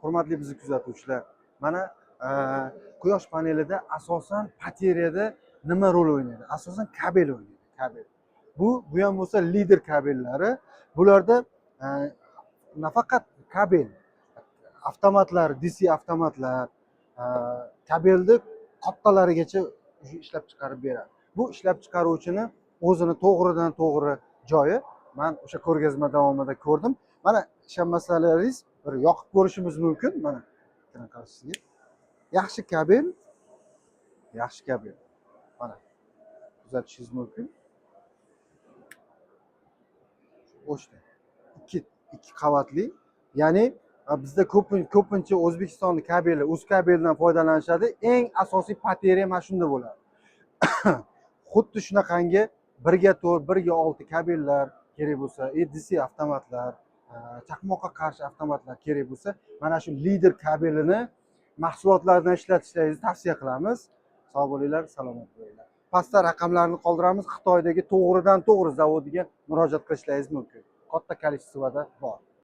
Hurmatli bizni kuzatuvchilar, mana quyosh panelida asosan потеря da nima rol o'ynaydi? Asosan kabel o'ynaydi, kabel. Bu ham bo'lsa Lider kabellari. Bularda nafaqat kabel, avtomatlar, DC avtomatlar, kabelni kattalarigacha ishlab chiqarib beradi. Bu ishlab chiqaruvchini o'zini to'g'ridan to'g'ri joyi. Man o'sha ko'rgazma davomida ko'rdim. Mana, ishonmasalaringiz, bir yoqib ko'rishimiz mumkin. Mana, ekran qarshisiga. Yaxshi kabel, yaxshi kabel. Mana, kuzatishingiz mumkin. O'chdi. Ikki qavatli. Ya'ni bizda ko'pincha O'zbekistonni kabeli, o'z kabeldan foydalanishadi. Eng asosiy потеря mana shunda bo'ladi. Xuddi shunaqangi 1 ga 4, 1 ga 6 kabellar kerak bo'lsa, DC avtomatlar, chaqmoqqa qarshi avtomatlar kerak bo'lsa, mana shu Lider kabelini mahsulotlaridan ishlatishlaringizni tavsiya qilamiz. Sog' bo'linglar, salomat bo'linglar. Pastda raqamlarni qoldiramiz. Xitoydagi to'g'ridan to'g'ri zavodiga murojaat qilishlaringiz mumkin. Katta количество da bor.